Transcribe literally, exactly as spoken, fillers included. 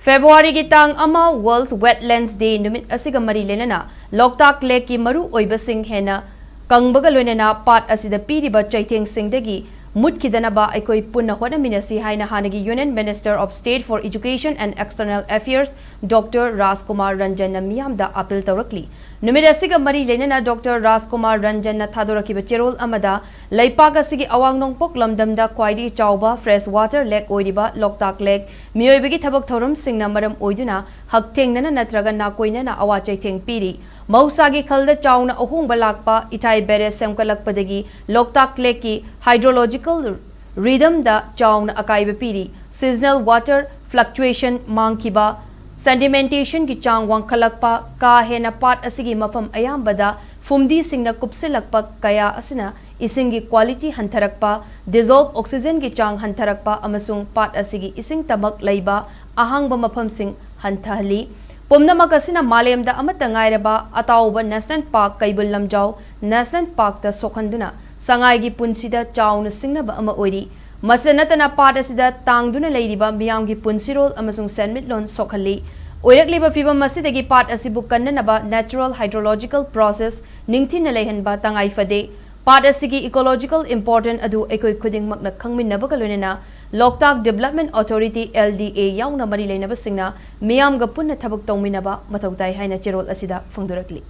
ꯐꯦꯕ꯭ꯔꯨꯋꯥꯔꯤꯒꯤ ꯇꯥꯡ ꯑꯃ World Wetlands Day ꯅꯨꯃꯤꯠ ꯑꯁꯤꯒ ꯃꯔꯤ ꯂꯩꯅꯅ ꯂꯣꯛꯇꯥꯛ ꯂꯦꯛꯀꯤ ꯃꯔꯨ ꯑꯣꯏꯕꯁꯤꯡ ꯍꯦꯟꯅ ꯀꯪꯕꯒ ꯂꯣꯏꯅꯅ ꯄꯥꯠ ꯑꯁꯤꯗ ꯄꯤꯔꯤꯕ ꯆꯩꯊꯦꯡꯁꯤꯡꯗꯒꯤ ꯃꯨꯠꯈꯤꯗꯅꯕ ꯑꯩꯈꯣꯏ ꯄꯨꯟꯅ ꯍꯣꯠꯅꯃꯤꯟꯅꯁꯤ ꯍꯥꯏꯅ ꯍꯥꯟꯅꯒꯤ Union Minister of State for Education and External Affairs Doctor ꯔꯥꯖꯀꯨꯃꯥꯔ ꯔꯟꯖꯟꯅ ꯃꯤꯌꯥꯝꯗ ꯑꯥꯄꯤꯜ ꯇꯧꯔꯛꯂꯤ꯫ ꯅꯨꯃꯤꯠ ꯑꯁꯤꯒ ꯃꯔꯤ ꯂꯩꯅꯅ ꯗꯣꯛꯇꯔ ꯔꯥꯖꯀꯨꯃꯥꯔ ꯔꯟꯖꯟꯅ ꯊꯥꯗꯣꯔꯛꯈꯤꯕ ꯆꯦꯔꯣꯜ ꯑꯃꯗ, ꯂꯩꯄꯥꯛ ꯑꯁꯤꯒꯤ ꯑꯋꯥꯡ ꯅꯣꯡꯄꯣꯛ ꯂꯝꯗꯝꯗ ꯈ꯭ꯋꯥꯏꯗꯒꯤ ꯆꯥꯎꯕ fresh water lake ꯑꯣꯏꯔꯤꯕ ꯂꯣꯛꯇꯥꯛ ꯂꯦꯛ ꯃꯤꯑꯣꯏꯕꯒꯤ ꯊꯕꯛ ꯊꯧꯔꯝꯁꯤꯡꯅ ꯃꯔꯝ ꯑꯣꯏꯗꯨꯅ ꯍꯛꯊꯦꯡꯅꯅ ꯅꯠꯇ꯭ꯔꯒ ꯅꯥꯀꯣꯏꯅꯅ ꯑꯋꯥ ꯆꯩꯊꯦꯡ ꯄꯤꯔꯤ꯫ ꯃꯍꯧꯁꯥꯒꯤ ꯈꯜꯗ ꯆꯥꯎꯅ ꯑꯍꯣꯡꯕ ꯂꯥꯛꯄ, ꯏꯊꯥꯏ barrage ꯁꯦꯝꯒꯠꯂꯛꯄꯗꯒꯤ ꯂꯣꯛꯇꯥꯛ ꯂꯦꯛꯀꯤ hydrological rhythmꯗ ꯆꯥꯎꯅ ꯑꯀꯥꯏꯕ ꯄꯤꯔꯤ꯫ Seasonal water fluctuation ꯃꯥꯡꯈꯤꯕ, sedimentationꯒꯤ ꯆꯥꯡ ꯋꯥꯡꯈꯠꯂꯛꯄ, ꯀꯥ ꯍꯦꯟꯅ ꯄꯥꯠ ꯑꯁꯤꯒꯤ ꯃꯐꯝ ꯑꯌꯥꯝꯕꯗ ꯐꯨꯝꯗꯤꯁꯤꯡꯅ ꯀꯨꯞꯁꯤꯜꯂꯛꯄ ꯀꯌꯥ ꯑꯁꯤꯅ ꯏꯁꯤꯡꯒꯤ quality ꯍꯟꯊꯔꯛꯄ, dissolved oxygenꯒꯤ ꯆꯥꯡ ꯍꯟꯊꯔꯛꯄ ꯑꯃꯁꯨꯡ ꯄꯥꯠ ꯑꯁꯤꯒꯤ ꯏꯁꯤꯡ ꯇꯃꯛ ꯂꯩꯕ ꯑꯍꯥꯡꯕ ꯃꯐꯝꯁꯤꯡ ꯍꯟꯊꯍꯜꯂꯤ꯫ ꯄꯨꯝꯅꯃꯛ ꯑꯁꯤꯅ ꯃꯥꯂꯦꯝꯗ ꯑꯃꯠꯇ ꯉꯥꯏꯔꯕ ꯑꯇꯥꯎꯕ National Park Keibul Lamjao National Parkꯇ ꯁꯣꯛꯍꯟꯗꯨꯅ ꯁꯉꯥꯏꯒꯤ ꯄꯨꯟꯁꯤꯗ ꯆꯥꯎꯅ ꯁꯤꯡꯅꯕ ꯑꯃ ꯑꯣꯏꯔꯤ꯫ ꯃꯁꯤꯗ ꯅꯠꯇꯅ ꯄꯥꯠ ꯑꯁꯤꯗ ꯇꯥꯡꯗꯨꯅ ꯂꯩꯔꯤꯕ ꯃꯤꯌꯥꯝꯒꯤ ꯄꯨꯟꯁꯤꯔꯣꯜ ꯑꯃꯁꯨꯡ ꯁꯦꯟꯃꯤꯠꯂꯣꯟ ꯁꯣꯛꯍꯜꯂꯤ꯫ ꯑꯣꯏꯔꯛꯂꯤꯕ ꯐꯤꯚꯝ ꯑꯁꯤꯗꯒꯤ ꯄꯥꯠ ꯑꯁꯤꯕꯨ ꯀꯟꯅꯅꯕ natural hydrological process ꯅꯤꯡꯊꯤꯅ ꯂꯩꯍꯟꯕ ꯇꯉꯥꯏ ꯐꯗꯦ꯫ ꯄꯥꯠ ꯑꯁꯤꯒꯤ ecological important ꯑꯗꯨ ꯑꯩꯈꯣꯏ ꯈꯨꯗꯤꯡꯃꯛꯅ ꯈꯪꯃꯤꯟꯅꯕꯒ ꯂꯣꯏꯅꯅ ꯂꯣꯛꯇꯥꯛ Development Authority, L D A, ꯌꯥꯎꯅ ꯃꯔꯤ ꯂꯩꯅꯕꯁꯤꯡꯅ ꯃꯤꯌꯥꯝꯒ ꯄꯨꯟꯅ ꯊꯕꯛ ꯇꯧꯃꯤꯟꯅꯕ ꯃꯊꯧ ꯇꯥꯏ ꯍꯥꯏꯅ ꯆꯦꯔꯣꯜ ꯑꯁꯤꯗ ꯐꯣꯡꯗꯣꯔꯛꯂꯤ꯫